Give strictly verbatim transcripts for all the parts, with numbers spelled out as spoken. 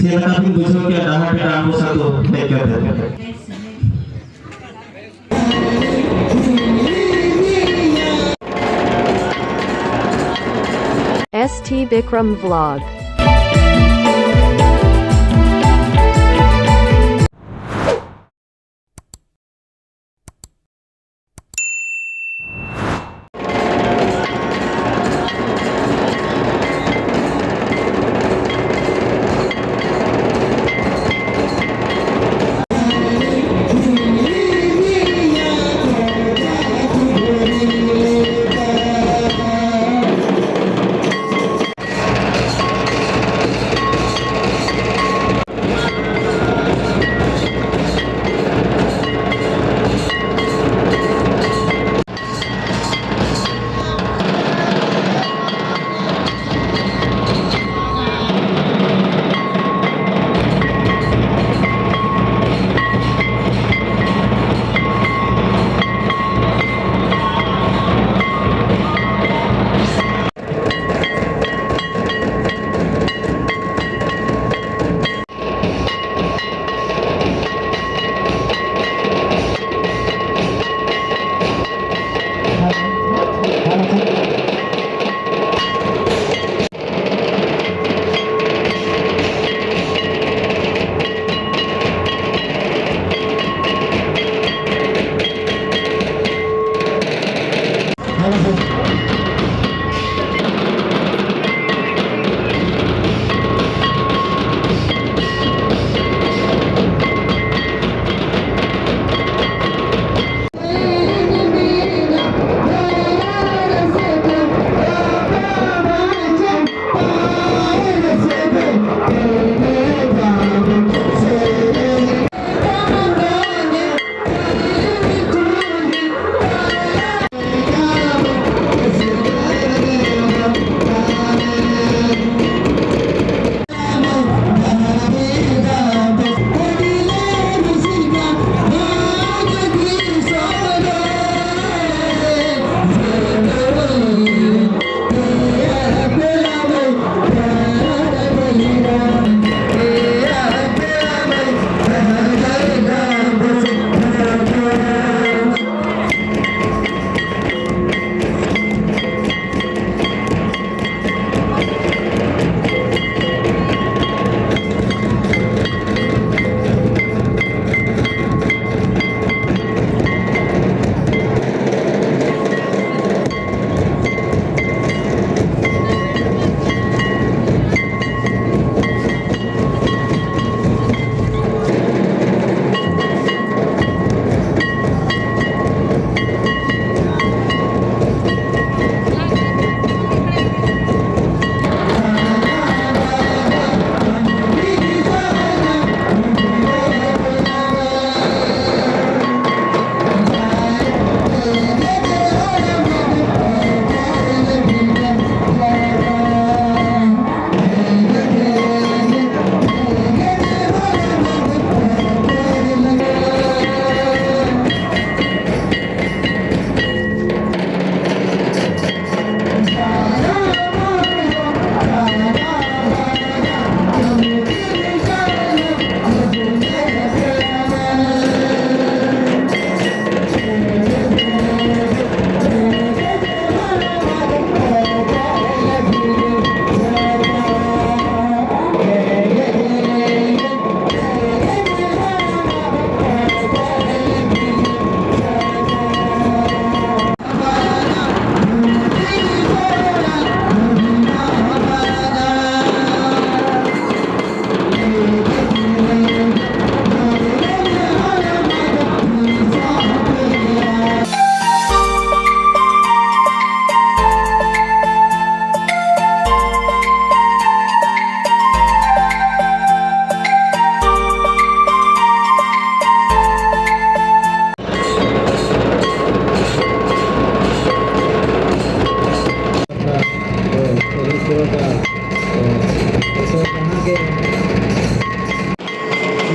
ᱪᱮᱫ ᱞᱮᱠᱟ ᱵᱤᱱ ᱵᱩᱡᱷᱟᱹᱣ ᱠᱮᱫᱟ ᱰᱟᱦᱟᱨ ᱴᱮᱴᱟ ᱟᱵᱚ ᱥᱟᱛᱮ ᱫᱮᱡ ᱠᱟᱛᱮ? S T Bikram Vlog.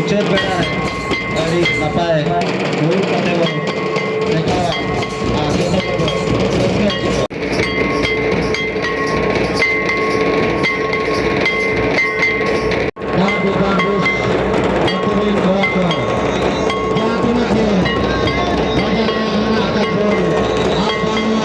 ᱪᱮᱫ ᱵᱮᱲᱟ ᱨᱮ ᱟᱹᱰᱤ ᱱᱟᱯᱟᱭ ᱦᱩᱭᱩᱜ ᱠᱟᱛᱮ ᱵᱚᱱ ᱫᱮᱠᱷᱟᱣᱟ ᱟᱨ ᱡᱚᱛᱚ ᱠᱚᱵᱚᱱ ᱨᱟᱹᱥᱠᱟᱹ ᱦᱚᱪᱚ ᱠᱚᱣᱟ᱾ ᱫᱟᱜ ᱫᱚᱠᱟᱱ ᱵᱩᱥ ᱟᱹᱛᱩ ᱨᱤᱱ ᱠᱚᱲᱟ ᱠᱚ ᱡᱟᱦᱟᱸ ᱛᱤᱱᱟᱹᱜ ᱜᱮ ᱵᱟᱡᱟᱨ ᱨᱮ ᱢᱮᱱᱟᱜ ᱟᱠᱟᱫ ᱵᱚᱱ ᱟᱨ ᱵᱟᱝᱢᱟ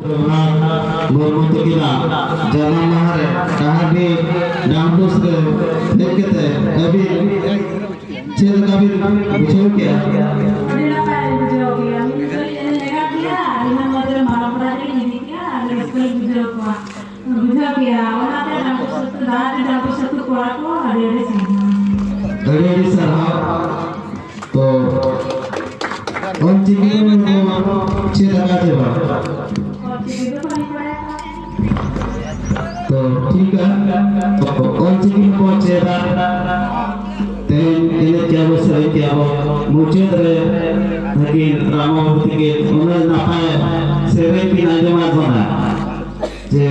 ᱨᱚᱜᱷᱩᱱᱟᱛᱷ ᱢᱩᱨᱢᱩ ᱛᱟᱹᱠᱤᱱᱟᱜ ᱡᱟᱱᱟᱢ ᱢᱟᱦᱟ ᱨᱮ ᱰᱟᱦᱟᱨᱰᱤ ᱰᱟᱱᱰᱵᱳᱥ ᱨᱮ ᱦᱮᱡ ᱠᱟᱛᱮ ᱟᱹᱵᱤᱱ ᱪᱮᱫ ᱞᱮᱠᱟ ᱵᱤᱱ ᱵᱩᱡᱷᱟᱹᱣ ᱠᱮᱜᱼᱟ? ᱟᱹᱰᱤ ᱱᱟᱯᱟᱭ ᱞᱤᱧ ᱵᱩᱡᱷᱟᱹᱣ ᱠᱮᱜᱼᱟ᱾ ᱢᱤᱫ ᱜᱷᱟᱹᱲᱤᱡ ᱮᱱᱮᱡ ᱞᱮᱜᱟ ᱠᱮᱜᱼᱟ, ᱤᱱᱟᱹ ᱢᱚᱫᱽᱫᱷᱮ ᱢᱟᱨᱟᱝ ᱯᱟᱨᱟ ᱨᱮᱞᱤᱧ ᱤᱫᱤ ᱠᱮᱜᱼᱟ, ᱟᱹᱰᱤ ᱨᱟᱹᱥᱠᱟᱹ ᱞᱤᱧ ᱵᱩᱡᱷᱟᱹᱣ ᱠᱚᱣᱟ, ᱵᱩᱡᱷᱟᱹᱣ ᱠᱮᱜᱼᱟ᱾ ᱚᱱᱟᱛᱮ ᱰᱟᱱᱰᱵᱳᱥ ᱟᱹᱛᱩ, ᱰᱟᱦᱟᱨᱰᱤ ᱰᱟᱱᱰᱵᱳᱥ ᱟᱹᱛᱩ ᱠᱚᱲᱟ ᱠᱚ ᱟᱹᱰᱤ ᱟᱹᱰᱤ ᱥᱟᱨᱦᱟᱣ᱾ ᱟᱹᱰᱤ ᱟᱹᱰᱤ ᱥᱟᱨᱦᱟᱣ᱾ ᱛᱚ, ᱚᱞ ᱪᱤᱠᱤ ᱫᱚ ᱪᱮᱫ ᱟᱠᱟᱫ ᱪᱮ ᱵᱟᱝ? ᱚᱞ ᱪᱤᱠᱤ ᱫᱚ ᱵᱟᱹᱧ ᱵᱟᱲᱟᱭᱟ᱾ ᱛᱚ, ᱴᱷᱤᱠ ᱜᱮᱭᱟ᱾ ᱛᱚ, ᱚᱞ ᱪᱤᱠᱤ ᱦᱚᱸᱵᱚᱱ ᱪᱮᱫᱟ᱾ ᱛᱮᱦᱮᱧ ᱮᱱᱮᱡ ᱠᱮᱜᱼᱟ ᱵᱚ, ᱥᱮᱨᱮᱧ ᱠᱮᱜᱼᱟ ᱵᱚ᱾ ᱢᱩᱪᱟᱹᱫ ᱨᱮ ᱱᱩᱠᱤᱱ ᱨᱟᱢ ᱵᱟᱹᱵᱩ ᱛᱟᱹᱠᱤᱱ ᱩᱱᱟᱹᱜ ᱱᱟᱯᱟᱭ ᱥᱮᱨᱮᱧ ᱠᱤᱱ ᱟᱸᱡᱚᱢᱟᱫ ᱵᱚᱱᱟ᱾ ᱡᱮ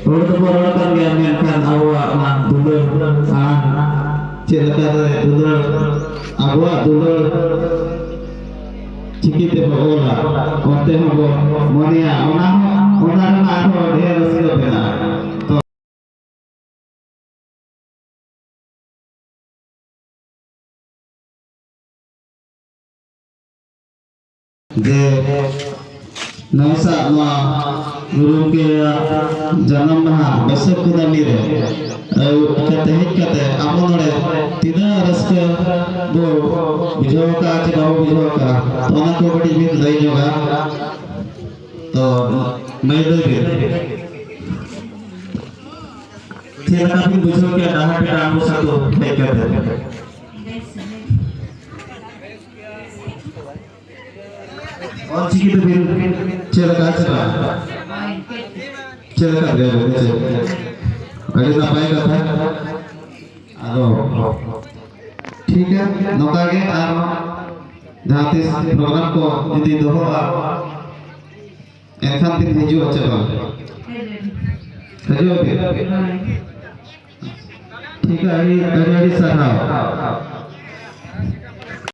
ᱨᱚᱲ ᱫᱚᱵᱚ ᱨᱚᱲ ᱠᱟᱱ ᱜᱮᱭᱟ, ᱢᱮᱱᱠᱷᱟᱱ ᱟᱵᱚᱣᱟᱜ ᱚᱱᱟ ᱫᱩᱞᱟᱹᱲ ᱟᱨ ᱪᱮᱫ ᱞᱮᱠᱟᱨᱮ ᱫᱩᱞᱟᱹᱲ, ᱟᱵᱚᱣᱟᱜ ᱫᱩᱞᱟᱹᱲ ᱪᱤᱠᱤ ᱛᱮᱵᱚ ᱚᱞᱟ, ᱚᱱᱛᱮ ᱦᱚᱸᱵᱚ ᱢᱚᱱᱮᱭᱟ, ᱚᱱᱟ ᱦᱚᱸ, ᱚᱱᱟ ᱨᱮᱱᱟᱜ ᱟᱨᱦᱚᱸ ᱰᱷᱮᱨ ᱨᱟᱹᱥᱠᱟᱹ ᱢᱮᱱᱟᱜᱼᱟ᱾ ᱛᱚ ᱡᱮ ᱱᱚᱣᱟ ᱥᱟᱶ ᱱᱚᱣᱟ ᱜᱩᱨᱩ ᱜᱚᱢᱠᱮᱭᱟᱜ ᱡᱟᱱᱟᱢ ᱢᱟᱦᱟ ᱵᱟᱹᱭᱥᱟᱹᱠᱷ ᱠᱩᱱᱟᱹᱢᱤ ᱨᱮ ᱟᱹᱭᱩᱵ ᱠᱟᱛᱮ ᱦᱮᱡ ᱠᱟᱛᱮ ᱟᱵᱚ ᱱᱚᱰᱮ ᱛᱤᱱᱟᱹᱜ ᱨᱟᱹᱥᱠᱟᱹ ᱵᱚ ᱵᱩᱡᱷᱟᱹᱣ ᱟᱠᱟᱫᱼᱟ ᱪᱮ ᱵᱟᱵᱚ ᱵᱩᱡᱷᱟᱹᱣ ᱟᱠᱟᱫᱼᱟ, ᱚᱱᱟ ᱠᱚ ᱠᱟᱹᱴᱤᱡ ᱵᱤᱱ ᱞᱟᱹᱭ ᱧᱚᱜᱟ᱾ ᱛᱚ ᱢᱟᱹᱭ ᱞᱟᱹᱭ ᱵᱤᱱ, ᱪᱮᱫ ᱞᱮᱠᱟ ᱵᱤᱱ ᱵᱩᱡᱷᱟᱹᱣ ᱠᱮᱫᱼᱟ ᱰᱟᱦᱟᱨ ᱯᱮᱴᱟ ᱟᱵᱚ ᱥᱟᱛᱳ ᱦᱮᱡ ᱠᱟᱛᱮ? ᱚᱞ ᱪᱤᱠᱤ ᱛᱮᱵᱤᱱ ᱪᱮᱫ ᱞᱮᱠᱟ ᱪᱮᱦᱨᱟ? ᱪᱮᱫ ᱞᱮᱠᱟ ᱵᱮᱥ? ᱟᱹᱰᱤ ᱱᱟᱯᱟᱭ ᱠᱟᱛᱷᱟ᱾ ᱟᱫᱚ ᱴᱷᱤᱠ ᱜᱮᱭᱟ, ᱱᱚᱝᱠᱟ ᱜᱮ ᱟᱨ ᱡᱟᱦᱟᱸ ᱛᱤᱥ ᱯᱨᱳᱜᱨᱟᱢ ᱠᱚ ᱡᱩᱫᱤ ᱫᱚᱦᱚᱜᱼᱟ, ᱮᱱᱠᱷᱟᱱ ᱵᱤᱱ ᱦᱤᱡᱩᱜᱼᱟ ᱪᱮ ᱵᱟᱝ? ᱦᱤᱡᱩᱜ ᱟᱹᱵᱤᱱ? ᱴᱷᱤᱠ ᱜᱮᱭᱟ, ᱟᱹᱰᱤ ᱟᱹᱰᱤ ᱟᱹᱰᱤ ᱥᱟᱨᱦᱟᱣ᱾